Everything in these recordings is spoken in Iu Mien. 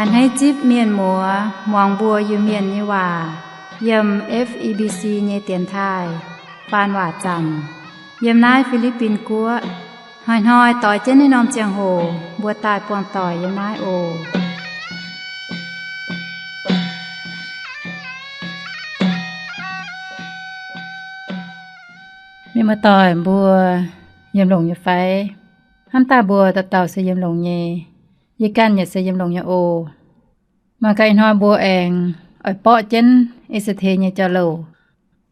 A'hneiv zipv mienh muoz muangx mbuo Iu-Mienh nyei waac yiem F E B C nyei dienx taaih faan waac zanc yiem naaiv Fi^li^bin Guoqv. Hnoi-hnoi doix jienv naaiv norm ziangh hoc mbuo daaih buangh doic yiem naaiv oc. Mienh muoz-doic mbuo yiem longx nyei fai? Hnamv daaih mbuo dauh dauh se yiem longx nyei. Yie ganh yaac se yiem longx nyei oc. Mangc gaax ih hnoi mbuo aengx oix borqv jienv E^se^te nyei jauv-louc.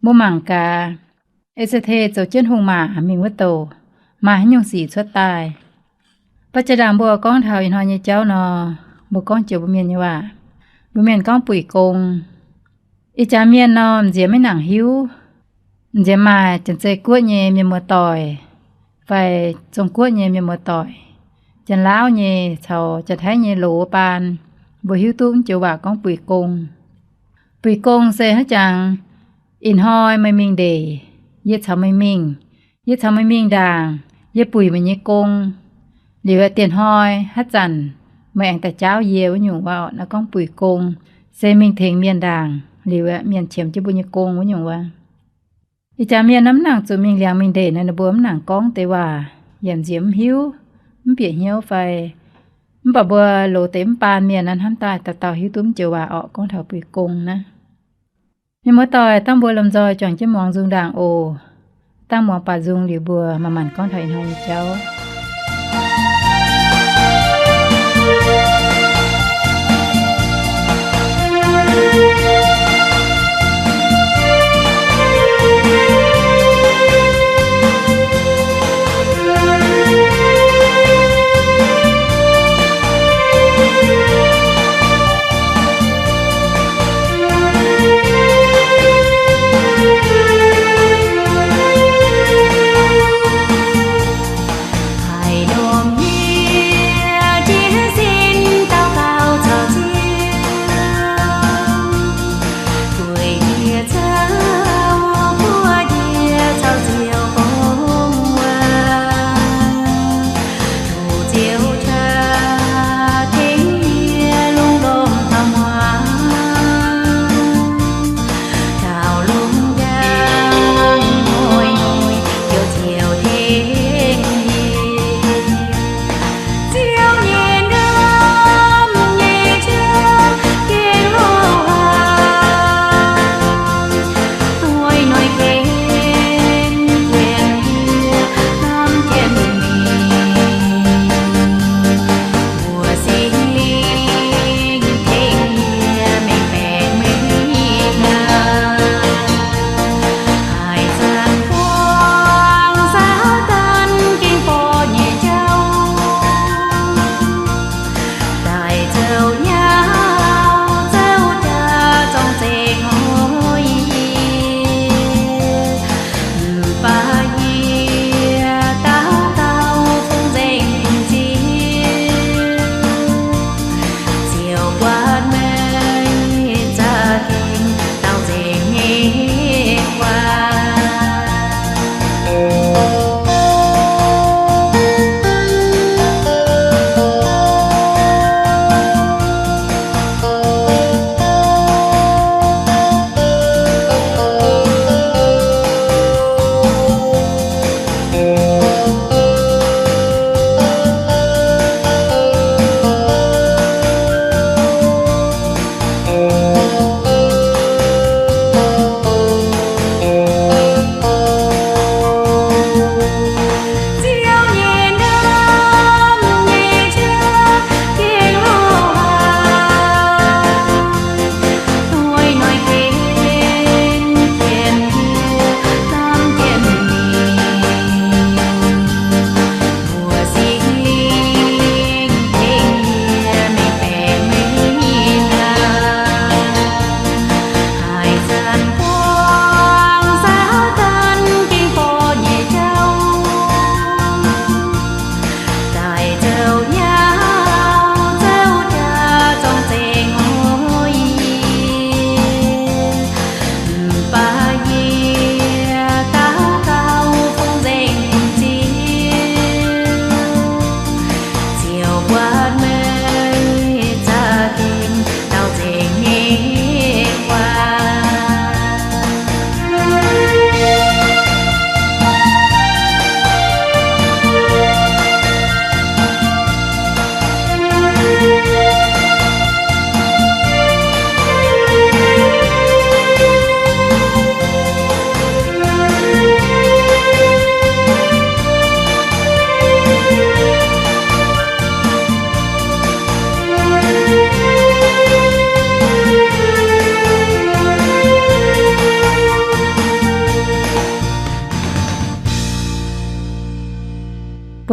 Mbuo mangc gaax, E^se^te zoux jienv hungh maac mingh wuov douc maaih haaix nyungc sic cuotv daaih. Baac jaa-ndaangc mbuo gorngv taux ih hnoi nyei jauv nor, mbuo gorngv joux mbuo mienh nyei waac. Mbuo mienh gorngv buic gong. Ih jaax mienh nor, m'nziex maiv nangc hiuv. M'nziex maaih Janx-Zei Guoqv nyei mienh muoz-doic fai Zong Guoqv nyei mienh muoz-doic, Janx-Laauv nyei caux Janx-Taiv nyei loz baan, mbuo hiuv duqv m'joux waac gorngv buic gong. Buic gong se haaix jangx, ih hnoi meih mingh ndeic, yie caux meih mingh, yie caux meih mingh ndaangc, yie buic meih nyei gong. Liuz aeqv, dieh hnoi haaix zanc meih aengx daaih jaauv yie wuov nyungc waac, naaiv gorngv buic gong, se mingh tengx mienh ndaangc liuz aeqv, mienh qiemx jienv mbuo nyei gong wuov nyungc waac. Ih jaax mienh naaiv mv nangc zuqc mingh liangx mingh ndeic nor, ninh mbuo mv nangc gorngv deix waac, yaac m'nziex mv hiuv, mv bieqc hnyouv fai. Mv baac mbuo loz deix mv baan mienh naaiv hnamv daaih dauh dauh hiuv duqv m'joux waac orqc, gorngv taux buic gong naaiv. Mienh muoz-doic, dangh mbuo lomh nzoih juangc jienv muangx nzung ndaangc oc. Dangh muangx baac nzung liuz mbuo manc-manc gorngv taux ih hnoi nyei jauv. Haiz ndorm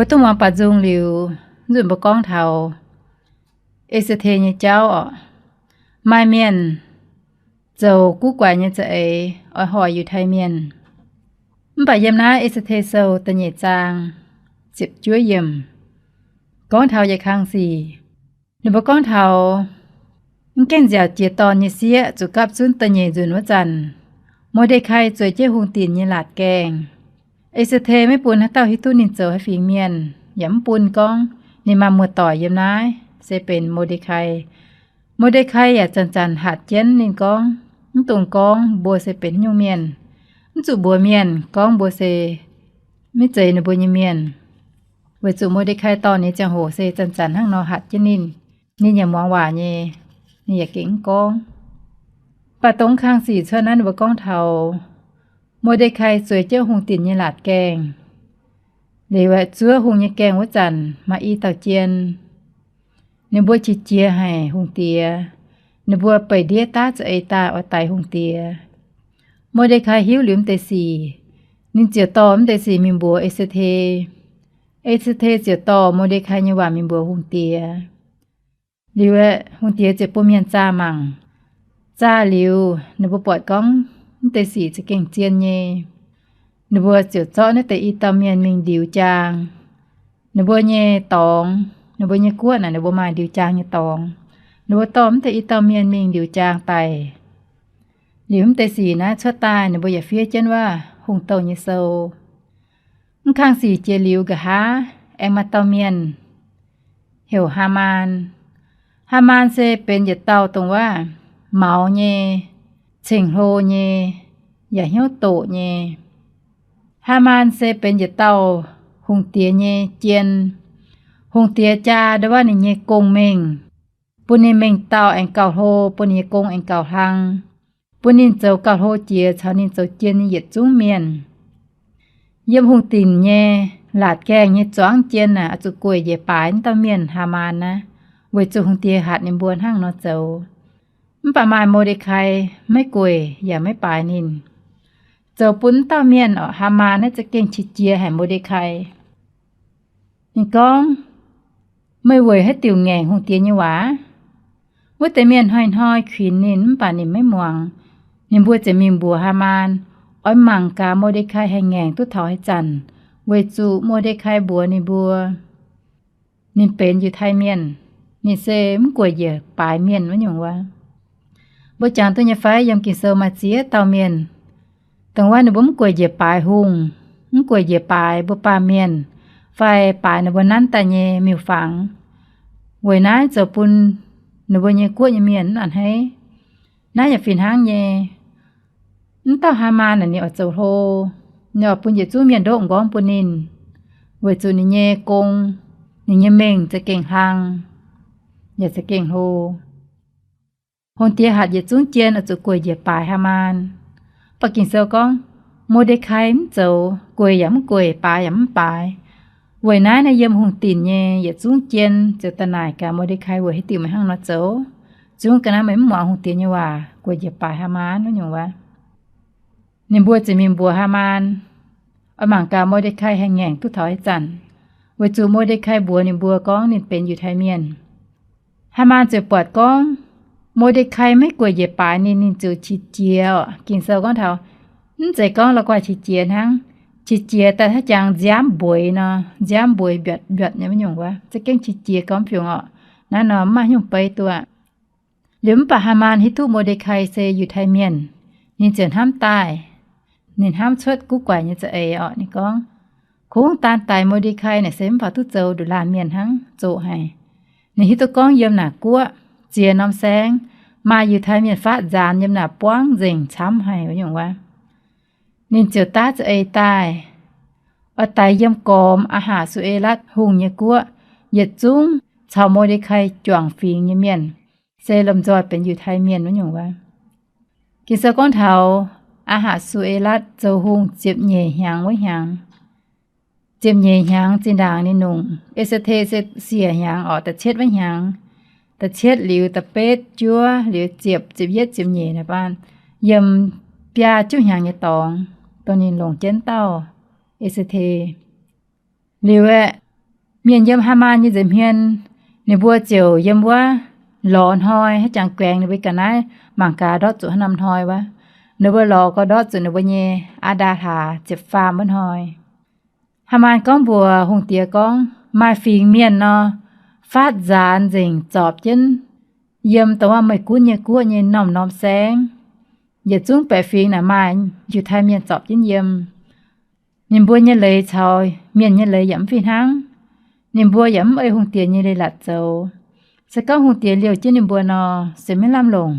Duqv muangx baac nzung liuz, nzunc mbuo gorngv taux E^se^te nyei jauv oc. Maaih mienh zoux guv guaix nyei za'eix oix hoic Yiutai Mienh. Mv baac yiem naaiv E^se^te Sou da'nyeic zaang ziepc juov yiemc gorngv taux yietc kang sic. Ninh mbuo gorngv taux mv gaengh nziaauc jiex dorn nyei sieqv zuqc gapv zunv da'nyeic nzunc wuov zanc, Mor^nde^kai zueiz jienv hungh dinc nyei laatc gaengh. E^se^te maiv bun haaix dauh hiuv duqv ninh zoux haaix fingx mienh, yaac mv bun gorngv ninh maaih muoz-doic yiem naaiv se benx Mor^nde^kai. Mor^nde^kai yaac zanc-zanc hatc jienv ninh gorngv, mv dungx gorngv mbuo se benx haaix nyungc mienh. Mv zuqc mbuox mienh gorngv mbuo se maiv zeiz ninh mbuo nyei mienh. Weic zuqc Mor^nde^kai dorh ninh nyei ziangh hoc se zanc-zanc hnangv nor hatc jienv ninh. Ninh yaac muangx waac nyei, ninh yaac gengh mv gorngv. Mv baac dongh kang sic cuotv naaiv ninh mbuo gorngv taux Mor^nde^kai zueiz jienv hungh dinc nyei laatc gaengh. Liuz aeqv, zuov hungh nyei gaengh wuov zanc maaih i dauh jien. Ninh mbuo qiex jiez haic hungh diex. Ninh mbuo beic ndiev daav za'eix daaih oix daix hungh diex. Mor^nde^kai hiuv liuz mv deix sic, ninh ziouc dorh mv deix sic mingh mbuox E^se^te. E^se^te ziouc dorh Mor^nde^kai nyei waac mingh mbuox hungh diex. Liuz aeqv, hungh diex ziouc bun mienh zaah mangc. Zaah liuz, ninh mbuo buatc gorngv mv deix sic za'gengh zien nyei. Ninh mbuo ziouc zorqv naaiv deix i dauh mienh mingh ndiux jaang. Ninh mbuo nyei dorngx, ninh mbuo nyei guoqv naaic ninh mbuo maaih ndiux jaang nyei dorngx. Ninh mbuo dorh mv deix i dauh mienh mingh ndiux jaang daic. Liuz mv deix sic naaiv cuotv daaih, ninh mbuo yaac fiev jienv wuov Hungh Douh nyei sou. Mv kang sic jiex liuz nqa'haav aengx maaih dauh mienh heuc Haamaan. Haamaan se benx yietc dauh dongh wuov maux nyei, ceng-hlo nyei, yaac hnyouv doqc nyei. Haamaan se benx yietc dauh hungh diex nyei jien. Hungh diex jaa ndongc wuov ninh nyei gong-mengh, bun ninh mengh dauh aengx gauh hlo, bun ninh nyei gong aengx gauh hlang, bun ninh zoux gauh hlo jiex caux ninh zoux jien nyei yietc zungv mienh. Yiem hungh dinc nyei laatc gaengh nyei zuangx jien naaic oix zuqc gueic njiec baaix wuov dauh mienh Haamaan naaiv, weic zuqc hungh diex hatc ninh mbuo hnangv nor zoux. Mv baac maaih Mor^nde^kai maiv gueic yaac maiv baaix ninh. Zoux bun wuov dauh mienh orqc, Haamaan naaiv za'gengh qiex jiez haic Mor^nde^kai. Ninh gorngv, Meih weic haaix diuc ngaengc hungh diex nyei waac? Wuov deix mienh hnoi-hnoi kuinx ninh mv baac ninh maiv muangx. Ninh mbuo ziouc mingh mbuox Haamaan, oix mangc gaax Mor^nde^kai haih ngaengc duqv taux haaix zanc, weic zuqc Mor^nde^kai mbuox ninh mbuo, ninh benx Yiutai Mienh, ninh se mv gueic njiec baaix mienh wuov nyungc wuov. Mbuo jangx duqv nyei fai? Yiem Ging-Sou maaih ziex dauh mienh, dongh wuov ninh mbuo mv gueic njiec baaix hungh, mv gueic njiec baaix mbuo baamh mienh, fai baaix ninh mbuo nanv daaih nyei miuc-fangx. Weic naaiv zoux bun ninh mbuo nyei guoqv nyei mienh mv a'hneiv. Naaiv yaac fih hnangv nyei. Mv dauh Haamaan naaic ninh oix zoux hlo, ninh oix bun yietc zungv mienh ndoqv m'nqorngv bun ninh, weic zuqc ninh nyei gong, ninh nyei mengh za'gengh hlang, yaac za'gengh hlo. Hungh diex hatc yietc zungv jien oix zuqc gueic njiec baaix Haamaan. Mv baac Ging-Sou gorngv, Mor^nde^kai mv zoux, gueic yaac mv gueic, baaix yaac mv baaix. Weic naaiv naaiv yiem hungh dinc nyei yietc zungv jien ziouc da'naaic gaax Mor^nde^kai, weic haaix diuc meih hnangv nor zoux? Zungv ga'naaiv meih mv muangx hungh diex nyei waac, gueic njiec baaix Haamaan wuov nyungc wuov. Ninh mbuo ziouc mingh mbuox Haamaan, oix mangc gaax Mor^nde^kai haih ngaengc duqv taux haaix zanc, weic zuqc Mor^nde^kai mbuox ninh mbuo gorngv ninh benx Yiutai Mienh. Haamaan ziouc buatc gorngv Mor^nde^kai maiv gueic njiec baaix ninh, ninh ziouc qiex jiez oc. Ging-Sou gorngv taux, mv zeiz gorngv la'guaih qiex jiez hnangv. Qiex jiez daaih hnangv jangx nziaamv mbueiz nor, nziaamv mbueiz mbiatc mbiatc nyei wuov nyungc wuov, za'gengh qiex jiez gormx fiungc oc. Naaiv nor mv maaih haaix nyungc beiv duqv. Liuz mv baac Haamaan hiuv duqv Mor^nde^kai se Yiutai Mienh, ninh ziouc hnamv daaih. Ninh hnamv cuotv guv guaix nyei za'eix orqc. Ninh gorngv, kungx daan daic Mor^nde^kai naaic se mv faaux duqv zoux nduqc laanh mienh hnangv, zoqc haic. Ninh hiuv duqv gorngv yiem naaic guoqv ziex norm saengv maaih Yiutai Mienh faatv nzaanx yiem naaic buangv nzengc camv haic wuov nyungc wuov. Ninh ziouc daav za'eix daaih, oix daix yiem gormx Aa^hatc^su^e^latv Hungh nyei guoqv yietc zungv caux Mor^nde^kai juangc fingx nyei mienh, se lomh nzoih benx Yiutai Mienh wuov nyungc wuov. Ging-Sou gorngv taux Aa^hatc^su^e^latv zoux hungh ziepc nyeic hnyangx wuov hnyangx. Ziepc nyeic hnyangx zinh ndaangc ninh longc E^se^te se siec hnyangx orqc, da'cietv wuov hnyangx, da'cietv liuz da'betv juov liuz ziepc, ziepc yietv, ziepc nyeic naaic baan, yiem biaa juqv hnyangx nyei dorngx, dongh ninh longc jienv dauh E^se^te. Liuz aeqv, Mienh yiem Haamaan nyei nza'hmien, ninh mbuo ziouc yiem wuov lorz hnoi, haaix jangx guaengx ninh mbuo ga'naaiv mangc gaax ndortv zuqc haaix norm hnoi wuov. Ninh mbuo lorz gau ndortv zuqc ninh mbuo nyei aa ndaa hlaax ziepc faam wuov hnoi. Haamaan gorngv mbuox hungh diex gorngv, Maaih fingx mienh nor, faatv nzaanx nzengc zorpc jienv yiem dongh wuov meih gunv nyei guoqv nyei norm-norm saengv. Yietc zungv baeqc fingx naaic maaih Yiutai Mienh zorpc jienv yiem. Ninh mbuo nyei leiz caux mienh nyei leiz yaac mv fih hnangv. Ninh mbuo yaac mv ei hungh diex nyei leiz-latc zoux. Se gorngv hungh diex liouh jienv ninh mbuo nor, se maiv lamh longc,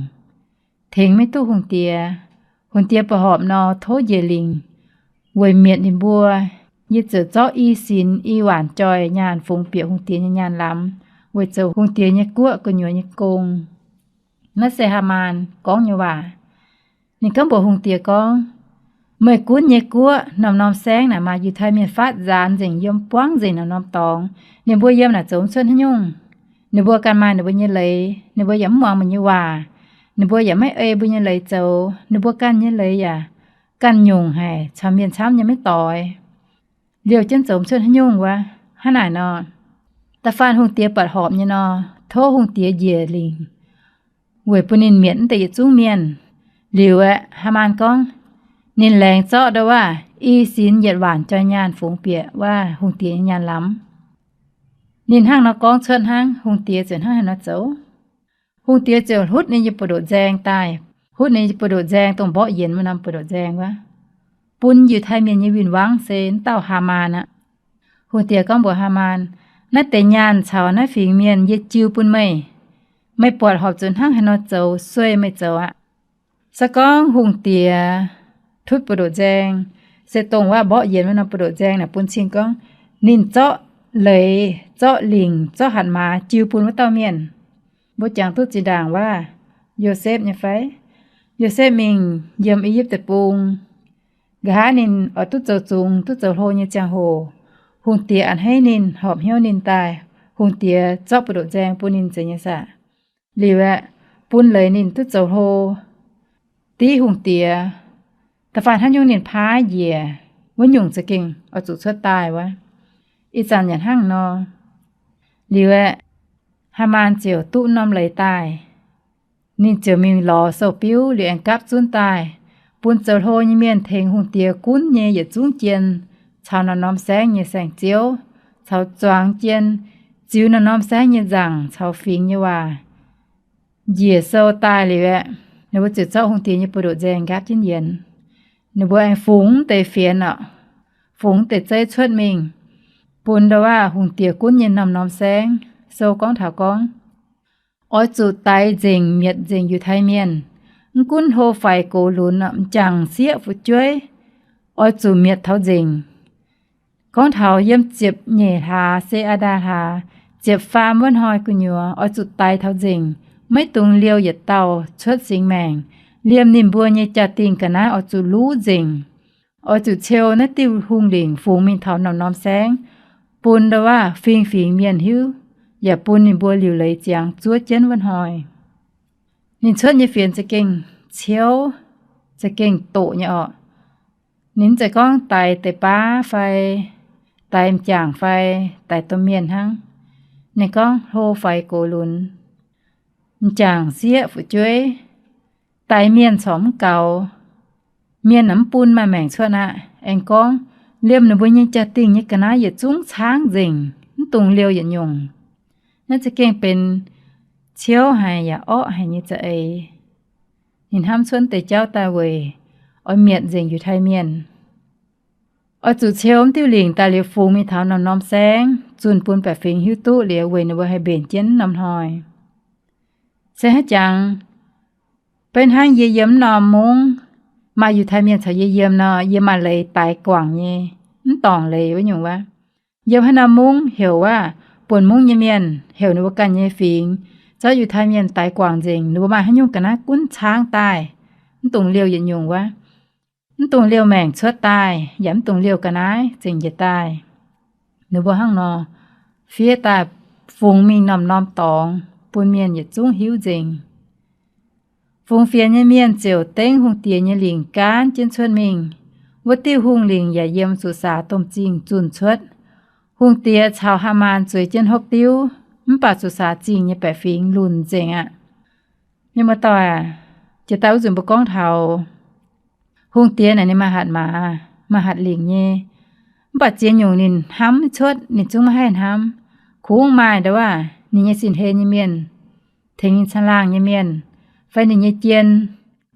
tengx maiv duqv hungh diex. Hungh diex buatc horpc nor, tov njiec lingc weic mietc ninh mbuo. Yie ziouc zorqv i sinx i waanc joih nyaanh fungx bieqc hungh diex nyei nyaanh lamz, weic zoux hungh diex nyei guoqv gu'nyuoz nyei gong. Naaiv se Haamaan gorngv nyei waac. Ninh gorngv mbuox hungh diex gorngv, Meih gunv nyei guoqv norm-norm saengv naaic maaih Yiutai Mienh faatv nzaanx nzengc yiem buangv nzengc norm-norm dorngx. Ninh mbuo yiem naaic zoux mv cuotv haaix nyungc. Ninh mbuo ganh maaih ninh mbuo nyei leiz, ninh mbuo yaac mv muangx meih nyei waac. Ninh mbuo yaac maiv ei mbuo nyei leiz zoux. Ninh mbuo ganh nyei leiz yaac ganh nyungc haic, caux mienh camv nyei maiv doix. Liouh jienv zoux mv cuotv haaix nyungc wuov. Hnangv naaic nor, da'faanh hungh diex buatc horpc nyei nor, tov hungh diex njiec lingc weic bun ninh mietc mv deix yietc zungv mienh. Liuz aeqv, Haamaan gorngv, ninh laengz zorqv ndau wuov i sinx yietc waanc joih nyaanh fungx bieqc wuov hungh diex nyei nyaanh lamz. Ninh hnangv nor gorngv cuotv hnangv, hungh diex ziouc hnangv haaix nor zoux. Hungh diex ziouc hlutv ninh nyei buoz-ndoqv nzaeng daaih, hlutv ninh nyei buoz-ndoqv nzaeng, dongh mborqv yienx wuov norm buoz-ndoqv nzaeng wuov, bun Yiutai Mienh nyei win-wangv se wuov dauh Haamaan aqv. Hungh diex gorngv mbuox Haamaan, Naaiv deix nyaanh caux naaiv fingx mienh yie jiu bun meih. Meih buatc horpc zuqc hnangv haaix nor zoux, sueih meih zoux aqv. Se gorngv hungh diex hlutv buoz-ndoqv nzaeng, se dongh wuov mborqv yienx wuov norm buoz-ndoqv nzaeng naaic bun cing gorngv, ninh zorqv leiz, zorqv lingc, zorqv hatc maaz jiu bun wuov dauh mienh. Mbuo jangx duqv zinh ndaangc wuov Yosepv nyei fai? Yosepv mingh yiem I^yipv Deic-Bung. Nqa'haav ninh oix duqv zoux zungx, duqv zoux hlo nyei ziangh hoc, hungh diex a'hneiv ninh, horpc hnyouv ninh daaih, hungh diex zorqv buoz-ndoqv nzaeng bun ninh zeiz nyei saah. Liuz aeqv, bun leiz ninh duqv zoux hlo, div hungh diex. Da'faanh haaix nyungc ninh paaiv njiec, wuov nyungc za'gengh oix zuqc cuotv daaih wuov. Ih zanc yaac hnangv nor. Liuz aeqv, Haamaan ziouc duqv norm leiz daaih. Ninh ziouc mingh lorz sou-biuv liuz aengx gapv zunv daaih, bun zoux hlo nyei mienh tengx hungh diex gunv nyei yietc zungv jien, caux norm-norm saengv nyei saeng-ziouv, caux zuangx jien, ziux norm-norm saengv nyei nzaangc caux fingx nyei waac, njiec sou daaih liuz aeqv, ninh mbuo ziouc zorqv hungh diex nyei buoz-ndoqv nzaeng nqaapv jienv yienx. Ninh mbuo aengx fungx deix fienx orqc, fungx deix zeiv cuotv mingh, bun ndau waac hungh diex gunv nyei norm-norm saengv. Sou gorngv taux gorngv, oix zuqc daix nzengc, mietc nzengc Yiutai Mienh, mv gunv hlo faix gox lunx, m'jangc sieqv fu'jueiv, oix zuqc mietc taux nzengc. Gorngv taux yiem ziepc nyeic hlaax, se Aa^ndaa hlaax, ziepc faam wuov hnoi gu'nyuoz oix zuqc daix taux nzengc, maiv dungx liouh yietc dauh cuotv singx maengc. Liemh ninh mbuo nyei jaa-dingh ga'naaiv oix zuqc luv nzengc. Oix zuqc ceu naaiv diuh hungh lingc fungx mingh taux norm-norm saengv, bun ndau waac fingx-fingx mienh hiuv, yaac bun ninh mbuo liuc leiz ziangx zuov jienv wuov hnoi. Ninh cuotv nyei fienx za'gengh ciouv, za'gengh doqc nyei orqc. Ninh mv zeiz gorngv daix deix baav fai daix m'jangc fai daix domh mienh hnangv. Ninh gorngv hlo faix gox lunx, m'jangc sieqv fu'jueiv, daix mienh corc mv gaux. Mienh mv bun maaih maengc cuotv aqv. Aengx gorngv, liemh ninh mbuo nyei jaa-dingh nyei ga'naaiv yietc zungv caangv nzengc, mv dungx liouh yietc nyungc. Naaiv za'gengh benx ciouv haic yaac orqv haic nyei za'eix. Ninh hnamv cuotv deix jauv daaih weic oix mietc nzengc Yiutai Mienh. Oix zuqc ceu mv diuh lingc daaih liuz fungx mingh taux norm-norm saengv, zunh bun baeqc fingx hiuv duqv liuz weic ninh mbuo haih mbenc jienv norm hnoi. Se haaix jangx, beiv hnangv yie yiem mv norm mungv, maaih Yiutai Mienh caux yie yiem nor, yie maaih leiz daix guangc nyei, mv dorngc leiz wuov nyungc wuov. Yiem haaix norm mungv heuc wuov, buonc mungv nyei mienh heuc ninh mbuo ganh nyei fingx, zorqv Yiutai Mienh daix guangc nzengc, ninh mbuo maaih haaix nyungc ga'naaiv gunv caangv daaih, mv dungx liouh yietc nyungc wuov. Mv dungx liouh maengc cuotv daaih, yaac mv dungx liouh ga'naaiv zengc njiec daaih. Ninh mbuo hnangv nor fiev daaih fungx mingh norm-norm dorngx bun mienh yietc zungv hiuv nzengc. Fungx fienx nyei mienh ziouc dengv hungh diex nyei lingc gaanv jienv cuotv mingh. Wuov diuh hungh lingc yaac yiem Susac domh zingh zunh cuotv. Hungh diex caux Haamaan zueiz jienv hopv diuv, mv baac Susaa Zingh nyei baeqc fingx lunc nzengc aqv. Mienh muoz-doic aac, jiex daaih wuov nzunc mbuo gorngv taux hungh diex naaic ninh maaih hatc maaz, maaih hatc lingc nyei. Mv baac ziex nyungc ninh hnamv cuotv ninh zungv maiv haih hnamv. Kungx maaih ndau waac ninh nyei sin-hlen nyei mienh, tengx ninh caangh laangh nyei mienh, fai ninh nyei jien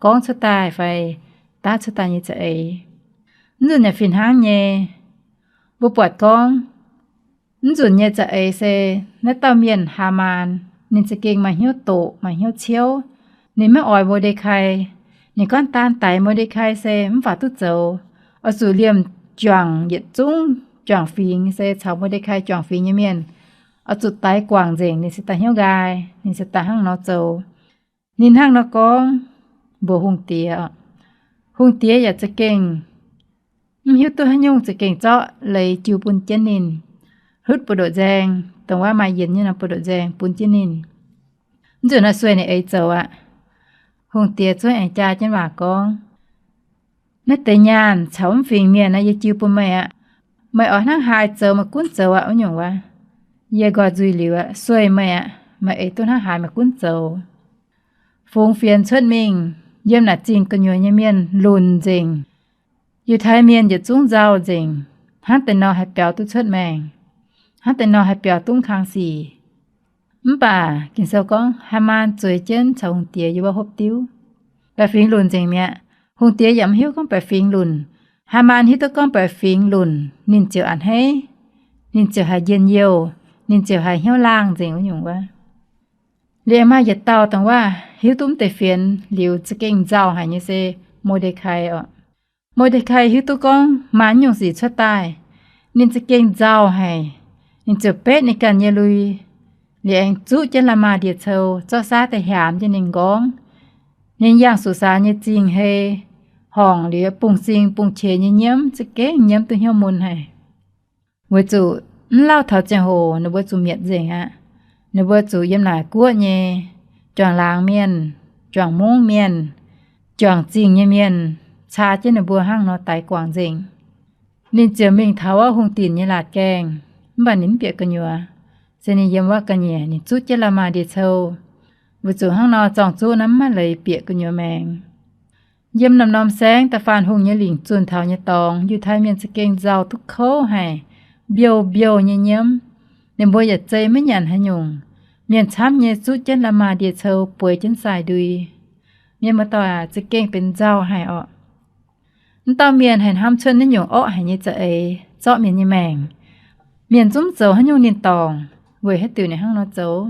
gorngv cuotv daaih fai daav cuotv daaih nyei za'eix. Mv nzunc yaac fih hnangv nyei, mbuo buatc gorngv mv nzunc nyei za'eix se naaiv dauh mienh Haamaan, ninh za'gengh maaih hnyouv doqc, maaih hnyouv ciouv. Ninh maiv oix Mo^nde^kai. Ninh gorngv daan daix Mo^nde^kai se mv baac duqv zoux, oix zuqc liemh juangc yietc zungv juangc fingx, se caux Mo^nde^kai juangc fingx nyei mienh, oix zuqc daix guangc nzengc, ninh se daaih hnyouv nqaai, ninh se daaih hnangv nor zoux. Ninh hnangv nor gorngv mbuox hungh diex. Hungh diex yaac za'gengh mv hiuv duqv haaix nyungc, za'gengh zorqv leiz jiu bun jienv ninh, hlutv buoz-ndoqv nzaeng, dongh wuov maaih yienx nyei norm buoz-ndoqv nzaeng bun jienv ninh. Mv nzunc naaiv sueih ninh eix zoux aqv. Hungh diex zuov aengx jaa jienv waac gorngv, naaiv deix nyaanh caux mv fingx mienh naaiv yie jiu bun meih aqv. Meih oix hnangv haaix zoux meih gunv zoux aqv. Wuov nyungc wuov, yie nqoi nzuih liuz aqv, sueih meih aqv. Meih eix duqv hnangv haaix meih gunv zoux. Fungx fienx cuotv mingh, yiem naaic zingh gu'nyuoz nyei mienh lunc nzengc. Yiutai mienh yietc zungv nzauh nzengc, hnangv deix nor haih biaux duqv cuotv maengc, hnangv deix nor haih biaux duqv kang sic. Mv baac Ging-Sou gorngv Haamaan zueiz jienv caux hungh diex yiem wuov hopv diuv, baeqc fingx lunc nzengc mi'aqv. Hungh diex yaac mv hiuv gorngv baeqc fingx lunc. Haamaan hiuv duqv gorngv baeqc fingx lunc, ninh ziouc a'hneiv, ninh ziouc haiz njien-youh, ninh ziouc haiz hnyouv laangh nzengc wuov nyungc wuov. Liuz aengx maaih yietc dauh dongh wuov hiuv duqv mv deix fienx liuz za'gengh nzauh haic nyei se Mo^nde^kai oc. Mo^nde^kai hiuv duqv gorngv maaih nyungc sic cuotv daaih, ninh za'gengh nzauh haic. Ninh ziouc betv ninh ganh nyei lui, liuz aengx zuqv jienv la'maah ndie-cou zorqv saav daaih hiaamx jienv ninh nqorngv. Ninh yangh Susaa nyei zingh hei, horngc liuz bungx-sing bungx-qiex nyei nyiemv, za'gengh nyiemv duqv hnyouv mun haic. Weic zuqc mv lauh taux ziangh hoc ninh mbuo zuqc mietc nzengc aqv. Ninh mbuo zuqc yiem naaic guoqv nyei juangc laangz mienh, juangc mungv mienh, juangc zingh nyei mienh caa jienv ninh mbuo hnangv nor daix guangc nzengc. Ninh ziouc mingh taux wuov hungh dinc nyei laatc gaengh, mv baac ninh mv bieqc gu'nyuoz. Se ninh yiem wuov ga'nyiec ninh zuqv jienv la'maah ndie-cou. Weic zuqc hnangv nor zorng-zuqv naaiv mv maaih leiz bieqc gu'nyuoz maengx. Yiem norm-norm saengv da'faanh hungh nyei lingc zunh taux nyei dorngx, Yiutai Mienh za'gengh nzauh duqv kouv haic, mbiouh mbiouh nyei nyiemv. Ninh mbuo yaac zei maiv nyanc haaix nyungc. Mienh camv nyei zuqv jienv la'maah ndie-cou bueix jienv sai ndui. Mienh muoz-doic aac, za'gengh benx nzauh haic orqc. Mv dauh mienh haih hnamv cuotv naaiv nyungc orqv haic nyei za'eix zorqv mienh nyei maengc. Mienh zungv zoux haaix nyungc ninh dorngc, weic haaix diuc ninh hnangv nor zoux?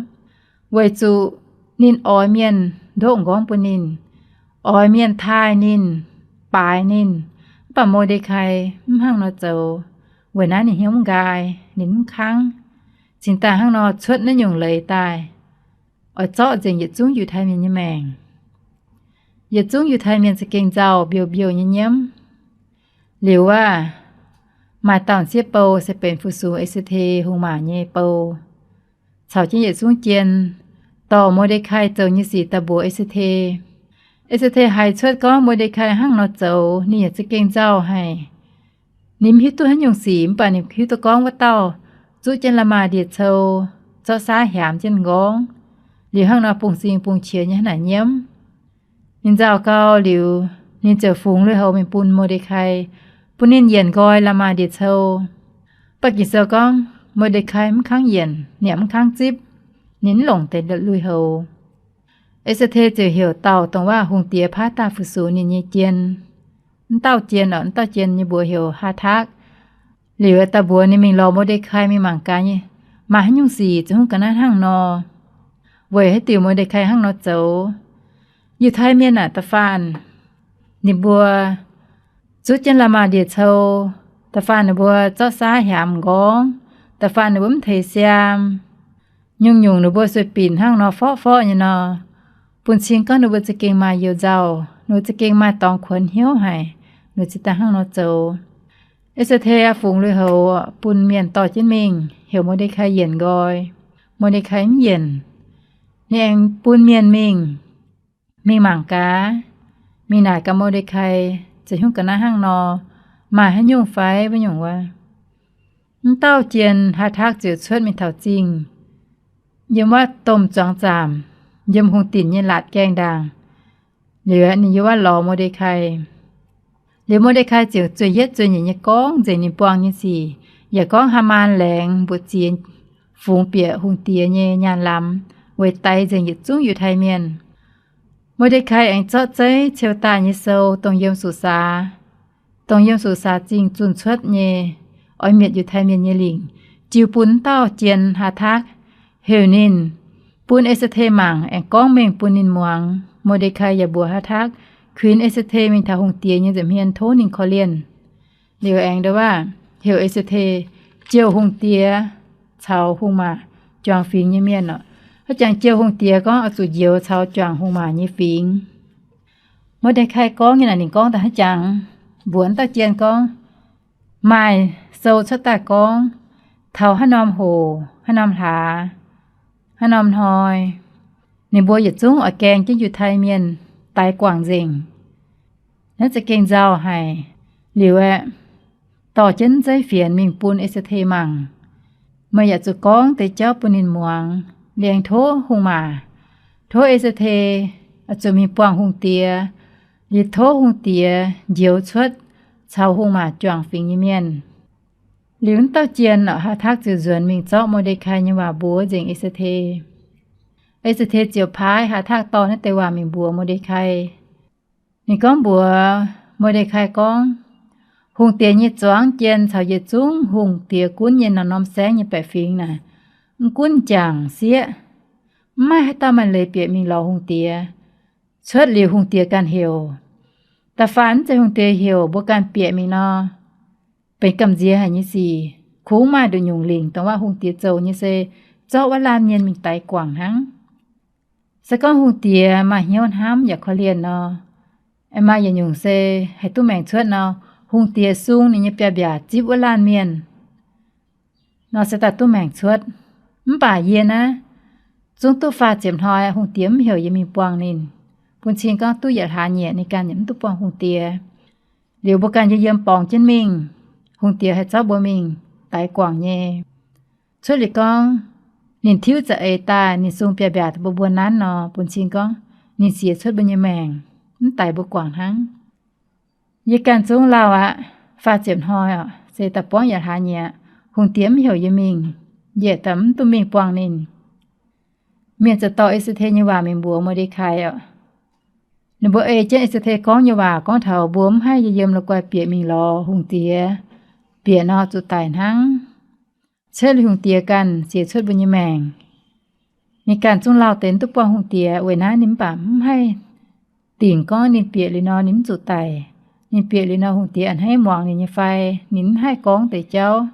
Weic zuqc ninh oix mienh ndoqv nqorngv bun ninh, oix mienh taaih ninh, baaix ninh. Mv baac Mo^nde^kai mv hnangv nor zoux. Weic naaiv ninh hnyouv mv nqaai, ninh mv kangv. Cingx daaih hnangv nor cuotv naaiv nyungc leiz daaih, oix zorqv nzengc yietc zungv Yiutai Mienh nyei maengc. Yietc zungv Yiutai Mienh za'gengh nzauh mbiouh mbiouh nyei nyiemv. Liuz aac, maaih dauh m'sieqv bou se benx fu-sux E^se^te hungh maac nyei bou, caux jienv yietc zungv jien dorh Mo^nde^kai zoux nyei sic daaih mbuox E^se^te. E^se^te haiz cuotv gorngv Mo^nde^kai hnangv nor zoux, ninh yaac za'gengh nzauh haic. Ninh mv hiuv duqv haaix nyungc sic, mv baac ninh hiuv duqv gorngv wuov dauh zuqv jienv la'maah ndie-cou, zorqv saav hiaamx jienv nqorngv, liuz hnangv nor bungx-sing bungx-qiex nyei hnangv naaic nyiemv. Ninh nzauh gau liuz, ninh ziouc fungx lui-houx mingh bun Mo^nde^kai, bun ninh yienc nqoi la'maah ndie-cou. Mv baac Ging-Sou gorngv Mo^nde^kai mv kangv yienc, ninh mv kangv zipv, ninh mv longc deix lui-houx. E^se^te ziouc heuc dauh dongh wuov hungh diex paaiv daaih fu-sux ninh nyei jien. Mv dauh jien orqc, mv dauh jien nyei mbuox heuc Haatakv. Liuz daaih mbuox ninh mingh lorz Mo^nde^kai mingh mangc gaax nyei, maaih haaix nyungc sic ziouc hungv ga'naaiv hnangv nor. Weic haaix diuc Mo^nde^kai hnangv nor zoux? Yiutai Mienh aah, da'faanh ninh mbuo zuqv jienv la'maah ndie-cou, da'faanh ninh mbuo zorqv saav hiaamx nqorngv, da'faanh ninh mbuo mv teix siaam, nyungc-nyungc ninh mbuo sueih binc hnangv nor forqv-forqv nyei nor, bun cing gorngv ninh mbuo za'gengh maaih you-nzauh, ninh mbuo za'gengh maaih dorngx kuonx hnyouv haic, ninh cingx daaih hnangv nor zoux. E^se^te fungx lui-houx bun mienh dorh jienv mingh heuc Mo^nde^kai yienc nqoi. Mo^nde^kai mv yienc. Ninh aengx bun mienh mingh, mingh mangc gaax, mingh naaic gaax Mo^nde^kai ziouc hnyouv ga'naaiv hnangv nor, maaih haaix nyungc fai wuov nyungc wuov. M'dauh jien Haatakv ziouc cuotv mingh taux zingh, yiem wuov domh zuangx zaamc, yiem hungh dinc nyei laatc gaengh ndaangc. Liuz ninh yiem wuov lorz Mor^nde^kai. Liuz Mor^nde^kai ziouc zueiz yietv zueiz nyeic nyei gorngv nzengc ninh buangh nyei sic, yaac gorngv Haamaan laengz mbu'ziex fungx bieqc hungh diex nyei nyaanh lamz, weic daix nzengc yietc zungv Yiutai Mienh. Mor^nde^kai aengx zorqv zeiv ceu daaih nyei sou, dongh yiem Susaax, dongh yiem Susaax Zingh zunh cuotv nyei, oix mietc Yiutai Mienh nyei lingc, jiu bun m'dauh jien Haatakv, heuc ninh bun E^se^te mangc, aengx gorngv mengh bun ninh muangx. Mor^nde^kai yaac mbuox Haatakv kuinx E^se^te mingh taux hungh diex nyei nza'hmien tov ninh korv-lienh. Liuz aengx ndo waav heuc E^se^te jouh hungh diex caux hungh maac juangc fingx nyei mienh oc. Haaix jangx jouh hungh diex gorngv oix zuqc njoux caux juangc hungh maac nyei fingx. Mor^nde^kai gorngv nyei naaic, ninh gorngv daaih haaix jangx, mbuox dauh jien gorngv, maaih sou cuotv daaih gorngv, taux haaix norm hoc, haaix norm hlaax, haaix norm hnoi, ninh mbuo yietc zungv oix gaeng jienv Yiutai Mienh daix guangc nzengc. Naaiv za'gengh nzauh haic. Liuz aeqv, dorh jienv zeiv fienx mingh bun E^se^te mangc. Meih yaac zuqc gorngv deix jauv bun ninh muangx. Liuz aengx tov hungh maac, tov E^se^te oix zuqc mingh buangh hungh diex, liuz tov hungh diex njoux cuotv caux hungh maac juangc fingx nyei mienh. Liuz wuov dauh jien Haatakv ziouc nzuonx mingh zorqv Mor^nde^kai nyei waac mbuox nzengc E^se^te. E^se^te ziouc paaiv Haatakv dorh naaiv deix waac mingh mbuox Mor^nde^kai. Ninh gorngv mbuox Mor^nde^kai gorngv, hungh diex nyei zuangx jien caux yietc zungv hungh diex gunv nyei norm-norm saengv nyei baeqc fingx naaic, mv gunv m'jangc sieqv, mv maaih haaix dauh maaih leiz bieqc mingh lorz hungh diex. Cuotv liuz hungh diex ganh heuc. Da'faanh mv zeiz hungh diex heuc, mbuo ganh bieqc mingh nor, benx gamh nziex haic nyei sic. Kungx maaih nduqc nyungc lingc dongh wuov hungh diex zoux nyei se zorqv wuov laanh mienh mingh daix guangc hnangv. Se gorngv hungh diex maaih hnyouv hnamv yaac korv-lienh nor, maaih yietc nyungc se haih duqv maengc cuotv nor, hungh diex sung ninh nyei biaav-mbiaac zipv wuov laanh mienh nor se daaih duqv maengc cuotv. Mv baac yie naaiv zungv duqv faah ziepc hnoi hungh diex mv heuc yie mingh buangh ninh. Bun cing gorngv duqv yietc hlaax nyieqc ninh ganh yaac mv duqv buangh hungh diex. Liuz mbuo ganh yiem yiem borngz jienv mingh, hungh diex haih zorqv mbuo mingh daix guangc nyei. Cuotv liuz gorngv ninh tiuv za'eix daaih, ninh sung biaav-mbiaac mbuo mbuo nanv nor, bun cing gorngv ninh siex cuotv mbuo nyei maengc, mv daix mbuo guangc hnangv. Yie ganh zungv lauh aqv, faah ziepc hnoi oc, se daaih buangv yietc hlaax nyieqc, hungh diex mv heuc yie mingh, yie daaih mv duqv mingh buangh ninh. Mienh ziouc dorh E^se^te nyei waac mingh mbuox Mor^nde^kai oc. Ninh mbuo ei jienv E^se^te gorngv nyei waac gorngv taux mbuo mv haih yiem la'guaih bieqc mingh lorz hungh diex, bieqc nor zuqc daic hnangv. Cuotv liuz hungh diex ganh siex cuotv mbuo nyei maengc. Ninh ganh zungv lauh deix mv duqv buangh hungh diex, weic naaiv ninh mv baac mv haih dingc gorngv ninh bieqc liuz nor ninh mv zuqc daic. Ninh bieqc liuz nor hungh diex a'hneiv muangx ninh nyei fai, ninh mv haih gorngv deix jauv.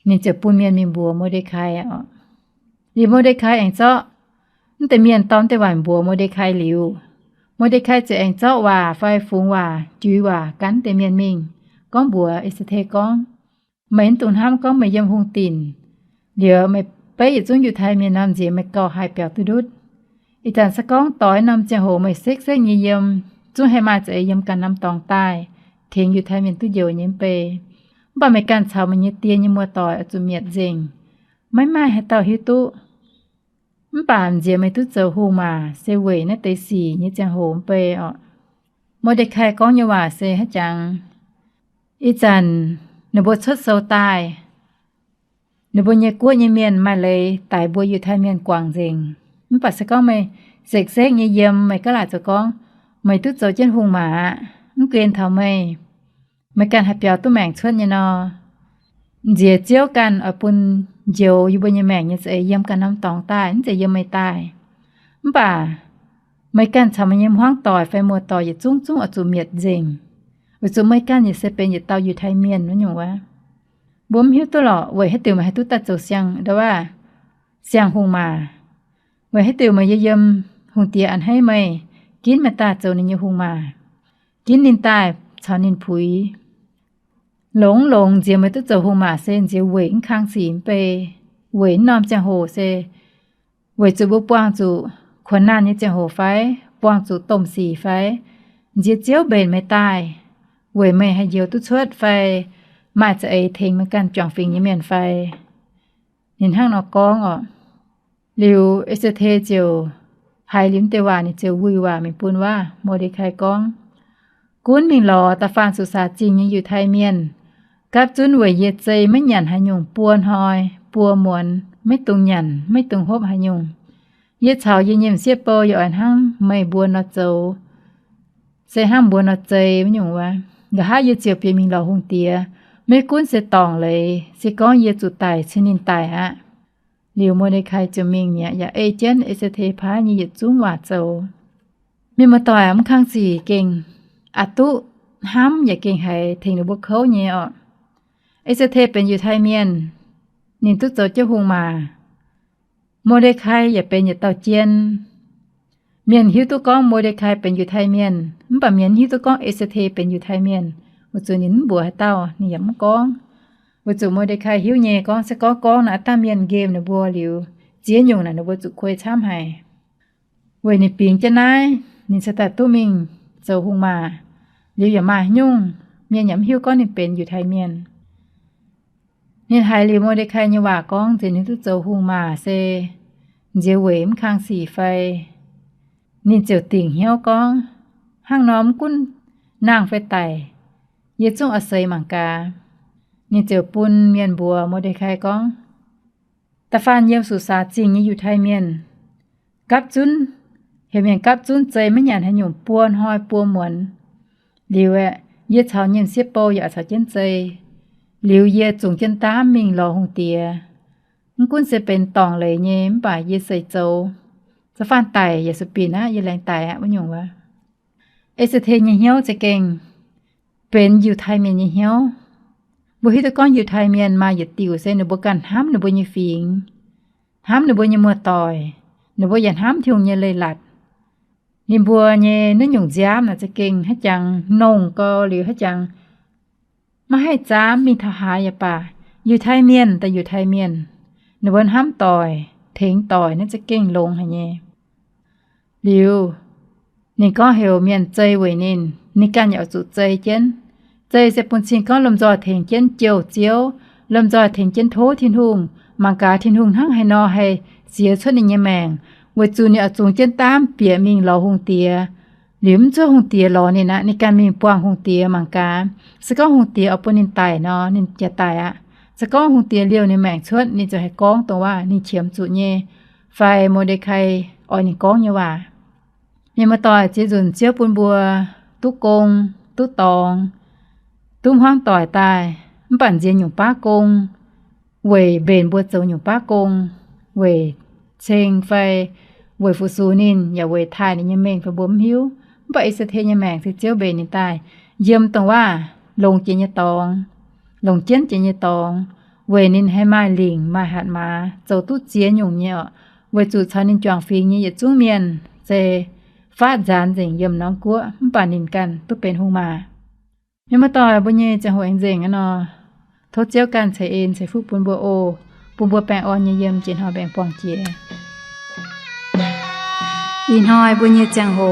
Ninh ziouc bun mienh mingh mbuox Mor^nde^kai oc. Liuz Mor^nde^kai aengx zorqv mv deix mienh dorh mv deix waac mbuox Mor^nde^kai liuz, Mor^nde^kai ziouc aengx zorqv waac fai fungx waac, juix waac gan mv deix mienh mingh, gorngv mbuox E^se^te gorngv, meih mv dungx hnamv gorngv meih yiem hungh dinc, liuz meih beiv yietc zungv Yiutai Mienh nor, nziex meih gauh haih biaux duqv ndutv. Ih zanc se gorngv doix norm ziangh hoc meih sekv-sekv nyei yiem, zungv haih maaih za'eix yiem ganh norm dorngx daaih, tengx Yiutai Mienh duqv njoux nyei mv bei. Mv baac meih ganh caux meih nyei die nyei muoz-doic oix zuqc mietc nzengc. Maiv maaih haaix dauh hiuv duqv. Mv baac nziex meih duqv zoux hungh maac se weic naaiv deix sic nyei ziangh hoc mv bei oc. Mor^nde^kai gorngv nyei waac se haaix jangx? Ih zanc ninh mbuo cuotv sou daaih, ninh mbuo nyei guoqv nyei mienh maaih leiz daix mbuo Yiutai Mienh guangc nzengc. Mv baac se gorngv meih sekv-sekv nyei yiem, meih gaav laaic zoux gorngv meih duqv zoux jienv hungh maac aqv, mv guen taux meih, meih ganh haih biaux duqv maengc cuotv nyei nor, nziex Ziouv ganh oix bun njoux yie mbuo nyei maengc nyei za'eix yiem ganh norm dorngx daaih, mv zeiz yiem meih daaih. Mv baac meih ganh caux meih nyei hmuangv doic fai muoz-doic yietc zungv zungv oix zuqc mietc nzengc, weic zuqc meih ganh yaac se benx yietc dauh Yiutai Mienh wuov nyungc wuov. Mbuo mv hiuv duqv lorqc weic haaix diuc meih haih duqv daaih zoux siang, ndo waav, siang-hungh maac. Weic haaix diuc meih yiem, hungh diex a'hneiv meih, ginv meih daaih zoux ninh nyei hungh maac, ginv ninh daaih caux ninh puix. Longx-longx nziex meih duqv zoux hungh maac se nziex weic mv kang sic mv bei, weic mv norm ziangh hoc se weic zuqc mbuo buangh zuqc kuonx naanh nyei ziangh hoc fai, buangh zuqc domh sic fai, nziex Ziouv mbenc meih daaih, weic meih haih njoux duqv cuotv fai, maaih za'eix tengx meih ganh juangc fingx nyei mienh fai? Ninh hnangv nor gorngv orqc. Liuz E^se^te ziouc haiz liuz mv deix waac, ninh ziouc wuih waac mingh bun waac Mor^nde^kai gorngv, Gunv mingh lorz da'faanh Susaa Zingh nyei Yiutai Mienh, gapv zunv weic yie zei maiv nyanc haaix nyungc buo hnoi buo muonz, maiv dungx nyanc, maiv dungx hopv haaix nyungc. Yie caux yie nyei m'sieqv bou yaac oix hnangv meih mbuo nor zoux, se hnangv mbuo nor zei wuov nyungc wuov. Nqa'haav yie ziouc bieqc mingh lorz hungh diex. Maiv gunv se dorngc leiz, se gorngv yie zuqc daic cin ninh daic aqv. Liuz Mor^nde^kai ziouc mingh mi'aqv, yaac ei jienv E^se^te paaiv nyei yietc zungv waac zoux. Mienh muoz-doic, mv kang sic gengh aqc duqv hnamv yaac gengh haiz tengx ninh mbuo kouv nyei orqc. E^se^te benx Yiutai Mienh, ninh duqv zoux jienv hungh maac. Mor^nde^kai yaac benx yietc dauh jien. Mienh hiuv duqv gorngv Mor^nde^kai benx Yiutai Mienh, mv baac mienh mv hiuv duqv gorngv E^se^te benx Yiutai Mienh. Weic zuqc ninh mv mbuox haaix dauh, ninh yaac mv gorngv. Weic zuqc Mor^nde^kai hiuv nyei gorngv se gorngv gorngv naaic, aav dangh mienh nqemh ninh mbuo liuz, ziex nyungc naaic ninh mbuo zuqc kuei camv haic. Weic ninh bingx jienv naaiv, ninh se daaih duqv mingh zoux hungh maac. Liuz yaac maaih nyungc mienh yaac mv hiuv gorngv ninh benx Yiutai Mienh. Ninh haiz liuz Mor^nde^kai nyei waac gorngv nzengc ninh duqv zoux hungh maac se nziex weic mv kang sic fai, ninh ziouc dingc hnyouv gorngv, Hnangv nor mv gunv nangh fai daic, yie zungv oix seix mangc gaax. Ninh ziouc bun mienh mbuox Mor^nde^kai gorngv, Da'faanh yiem Susaa Zingh nyei Yiutai Mienh gapv zunv, heuc mienh gapv zunv zei maiv nyanc haaix nyungc buo hnoi buo muonz. Liuz aeqv, yie caux nyei m'sieqv bou yaac caux jienv zei. Liuz yie zungx jienv daamv mingh lorz hungh diex. Mv gunv se benx dorngc leiz nyei, mv baac yie seix zoux. Za faanh daic yaac sueih binc aqv, yie laengz daic aqv wuov nyungc wuov. E^se^te nyei hnyouv za'gengh benx Yiutai Mienh nyei hnyouv. Mbuo hiuv duqv gorngv Yiutai Mienh maaih yietc diuc se ninh mbuo ganh hnamv ninh mbuo nyei fingx, hnamv ninh mbuo nyei muoz-doic, ninh mbuo yaac hnamv Tin-Hungh nyei leiz-latc. Ninh mbuo nyei naaiv nyungc nziaamv naaic za'gengh haaix jangx nongh gau liuz haaix jangx maiv haih zaamv, mingh taux haaix yaac baac, Yiutai Mienh daaih Yiutai Mienh, ninh mbuo hnamv doic, tengx doic naaiv za'gengh longx haic nyei. Liuz, ninh gorngv heuc mienh zei weic ninh, ninh ganh yaac oix zuqc zei jienv. Zei se bun cing gorngv lomh nzoih tengx jienv jouh Ziouv, lomh nzoih tengx jienv tov Tin-Hungh, mangc gaax Tin-Hungh hnangv haaix nor haih ziex cuotv ninh nyei maengc, weic zuqc ninh oix zungx jienv daamv bieqc mingh lorz hungh diex. Liuz mv zuov hungh diex lorz ninh aqv, ninh ganh mingh buangh hungh diex mangc gaax. Se gorngv hungh diex oix bun ninh daic nor, ninh jiex daic aqv. Se gorngv hungh diex liouh ninh maengc cuotv, ninh ziouc haih gorngv dongh waac ninh qiemx zuqc nyei, fai Mor^nde^kai oix ninh gorngv nyei waac. Mienh muoz-doic, ziex nzunc Ziouv bun mbuo duqv gong, duqv dorngx, duqv hmuangv doic daaih, mv baac nziex nyungc baav gong, weic mbenc mbuo zoux nyungc baav gong, weic ceng fai weic fu-sux ninh, yaac weic taaih ninh nyei mengh fai mbuo mv hiuv. Mv baac E^se^te nyei maengc se Ziouv mbenc ninh daaih yiem dongh waac longx jiex nyei dorngx, longc jienv jiex nyei dorngx, weic ninh haih maaih lingc maaih hatc maaz, zoux duqv ziex nyungc nyei orqc, weic zuqc caux ninh juangc fingx nyei yietc zungv mienh se faatv nzaanx nzengc yiem norm guoqv, mv baac ninh ganh duqv benx hungh maac. Mienh muoz-doic, mbuo nyei ziangh hoc aengx nzengc aqv nor, tov Ziouv ganh ceix en ceix fuqv bun mbuo oc. Bun mbuo baengh orn nyei yiem jiex hnoi mbaengx-buangh jiex. Ih hnoi mbuo nyei ziangh hoc